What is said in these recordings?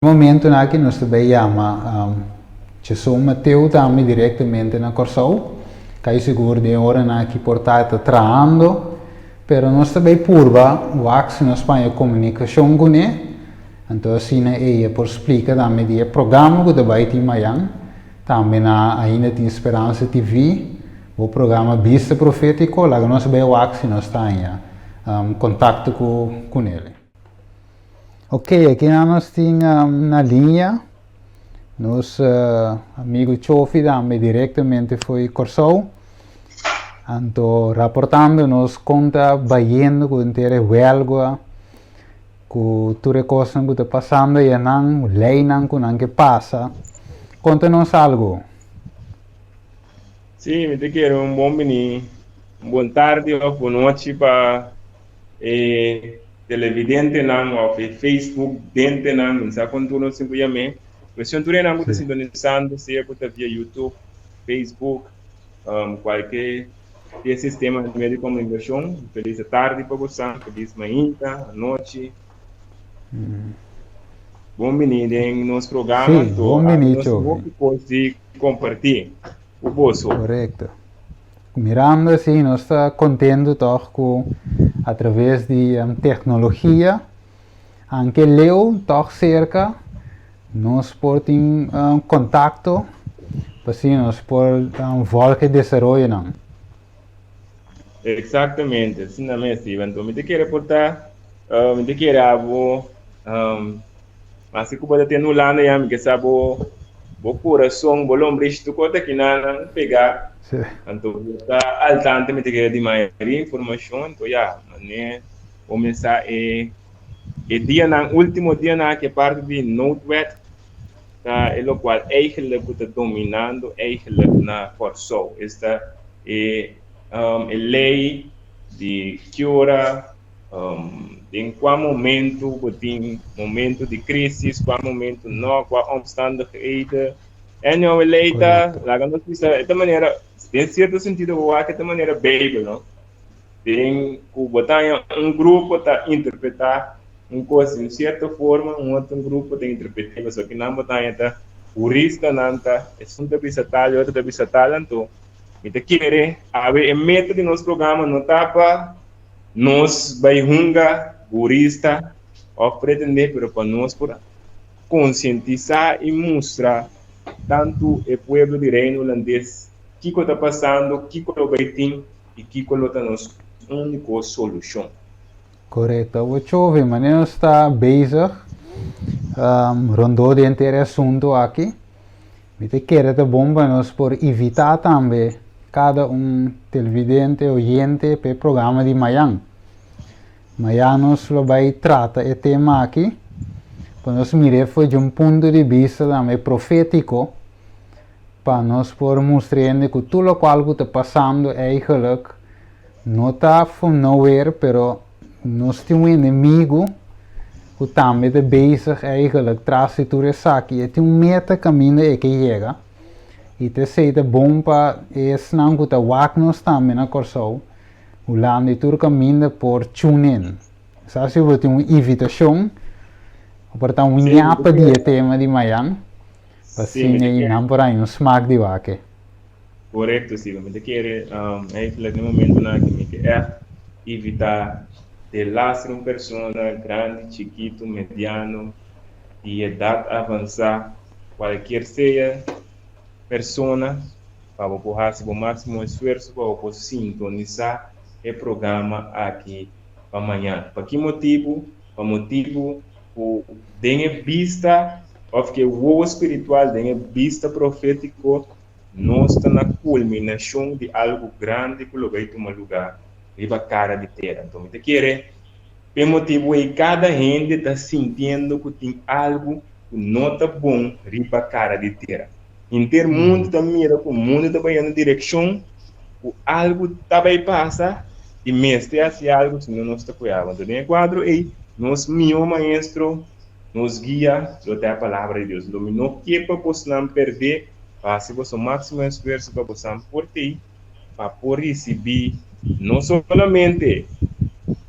Momentonan aki nos ta bay yama Jason Mateo tambe directamente na Corsou. Cay sigur den oranan aki por ta e ta trahando, pero nos ta bay purba wak si nos paña comunicacion cune, anto asina ey e por splica tambe di e programa cu ta bay tin mayan, tambe na Ainda Tin Speransa TV, bo programa Bista Profetico, laga nos bay wak si nos ta haña contacto cunele. Ok, aki nan nos tin na liña nos amigo Chofi tambe directamente fo'i Kòrsou. Anto raportando nos kon ta bayendo ku henter e wèlgua, ku tur e kosnan ku ta pasando ayanan, leinan ku nan ke pasa. Konta nos algu. Sí, mi ta kere un bon bini, un bon tardi òf bon nochi pa e televidentenan òf e Facebook dentenan, mi sa kon tur nos tin ku yam'é. Cuestion tur enan ku ta sintonisando, sea ku ta via YouTube, Facebook, kualke di e sistema di medio di komunikashon. Felis tardi pa bosan, felis mainta, anochi. Bon bini den nos programa. Sí, bon bini, Nos Chofi. hopi kos di kompartí ku boso. Korekto. Mirando así, nos ta contento toch cu a traves di tecnologia, anke leu toch cerca, nos por tin contacto, pa asina nos por volg e desaroyonan. Exactamente, asina mes, Steven. Anto mi ta kere por ta, mi ta kere abo, Masi ku bo ta tene Hulanda ya mi ke sa bo bo kurason, bo lombrishi tur kos ta kinanan pegá. Anto bo ta al tanto mi ta kere di mayoria informashon. Anto ya, mane kuminsá e e dianan, ultimo dianan aki e parti di noodwet ta e lokual eigenlijk ku ta dominando eigenlijk na Kòrsou. Esta e e lei di ki ora. Den kua momento bo tin momento di crisis, kua momento no, kua omstandigheden. Anyhow, e ley ta, laga nos bisa, e ta manera, den cierto sentido bo wak e ta manera Bijbel, no? Den ku bo ta haña un grupo ta interpreta un kos di un cierto forma, un otro grupo ta interpreta, pasobra kinan bo ta haña ta huristanan ta, esun ta bisa tal, e otro ta bisa tal, anto mi ta kere awe e meta di nos programa no ta pa Nos bai hunga burista of pretende pero pa nos por konsientisá i mustra tantu e pueblo di Reino Hulandes kiko ta pasando, kiko lo bai tin i kiko lo ta nos úniko solushon. Korekto. Awor Chovi, manera nos ta bezig rondó di henter e asuntu aki, Mi ta kere ta bon pa nos por invitá tambe kada un televidente, oyente pa e programa di mayan. Mayan nos lo bai trata e tema aki pa nos mir'é for di un punto di bista tambe profétiko pa nos por mustra hende ku tur lokual ku ta pasando eigenlijk no ta from nowhere pero Nos tin un enemigu ku tambe ta bezig eigenlijk tras di tur esaki. E tin un meta kaminda e ke yega i ta esei ta bon pa esnan ku ta wak nos tambe na Kòrsou, Hulanda i tur kaminda por tune in. Sa si bo tin un invitashon o por ta un ñapa di e tema di mayan pa asina i nan por haña un smak di wak e. Korekto, si. Mi ta kere eigenlijk na e momentonan aki mi ke ègt evitá de lastra un persona, grandi, chikitu, mediano, di edat avansá, kualkier sea persona, pa bo por hasi bo máksimo esfuerso pa bo por sintonisá e programa aki pa mañan. Pa ki motibu? Pa motibu ku den e bista òf ku e wowo spiritual, den e bista profétiko, Nos ta na kulminashon di algu grandi ku lo bai tuma lugá riba kara di tera. Anto mi ta kere p'e motibu ei kada hende ta sintiendo ku tin algu ku no ta bon riba kara di tera. Henter mundu ta mira ku mundu ta bayendo direkshon ku algu ta bai pasa i mester hasi algu sino nos ta kue awa. Anto den e kuadro ei nos mihó maestro, nos guia lo ta e Palabra di Dios. Anto mi no ke pa bosnan perdé. Pa hasi boso máksimo esfuerso pa bosan por tei pa por risibí no solamente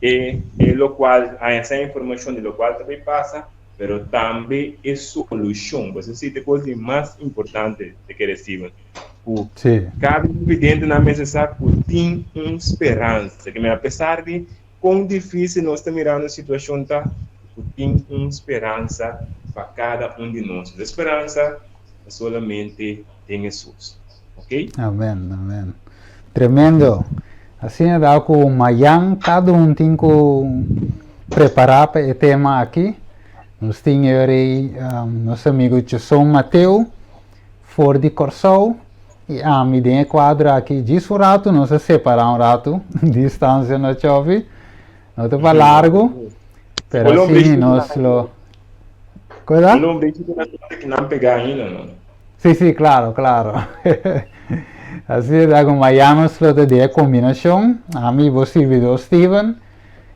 e e lokual haña sa informashon di lokual ta bai pasa, pero tambe e solushon. Pasobra esei ta e kos di mas importante te kere Steven, ku kada videntenan mester sa ku tin un speransa. Ke apesar di kon difísil nos ta mirando e situashon ta, ku tin un speransa pa kada un di nos. E speransa ta solamente den Hesus. Ok? Amen, amen. Tremendo. Asina ta ku mayan kada un tin ku prepará pa e tema aki. Nos tin e rei nos amigo Jason Mateo for di Kòrsou i ami den e kuadro aki. Djis un ratu nos a separá un ratu, distansia no chòpi, no ta pa largu, pero asina nos lo. Koe ta? Nan pegá ainda, no? Sí, sí, claro, claro. Así ta ku mañana nos lo ta di e kombinashon, ami bo sirbidor Steven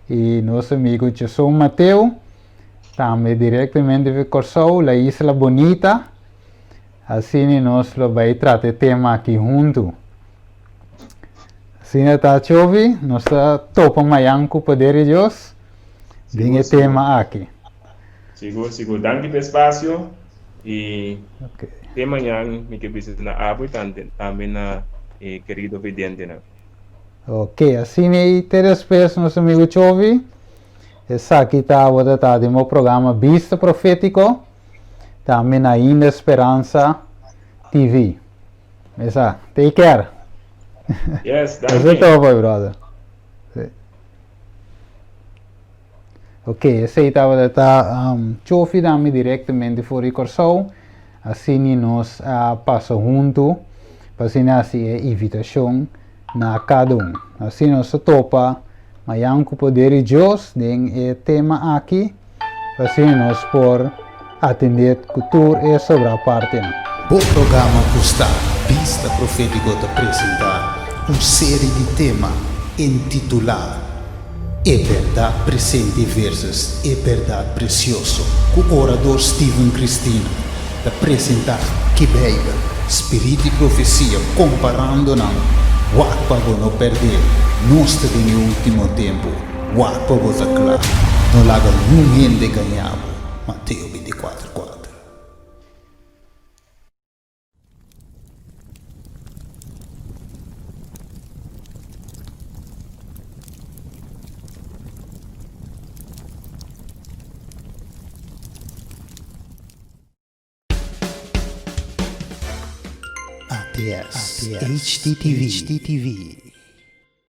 i nos amigo Jason Mateo, tambe direktamente di Kòrsou, La Isla Bonita. Asina nos lo bai trata e tema aki huntu. Asina ta Chovi, nos ta topa mañan ku poder di Dios den e tema aki. Sigur, sigur. Danki pa e spasio i te mañan mi ke bisa na abo i tambe na e kerido videntenan. Ok, asina ei te despues nos amigo Chovi. Esaki tabata ta den bo programa Bista Profétiko, tambe na Ainda Speransa TV. Mesa, take care. Yes, danki. Esei topo, brother. Ok, esei tabata ta um, Chofi dami directamente for di Kòrsou. Asina nos a pasa huntu pa asina hasi e invitashon na kada un. Asina nos a topa mayan ku poder di Dios den e tema aki, pa asina nos por atendé ku tur e sobrá partinan. Bo programa ku sta Bista Profétiko ta presentá un seri di tema intitulá E bèrdat presente versus E bèrdat presioso ku orador Steven Cristina ta presentá ki Beibel, spirit i profesia komparando nan. Wak pa bo no pèrdé, nos ta den e último tempu, wak pa bo ta kla, no laga niun hende gañá bo. Mateo 24, 4. ATS, HTTV.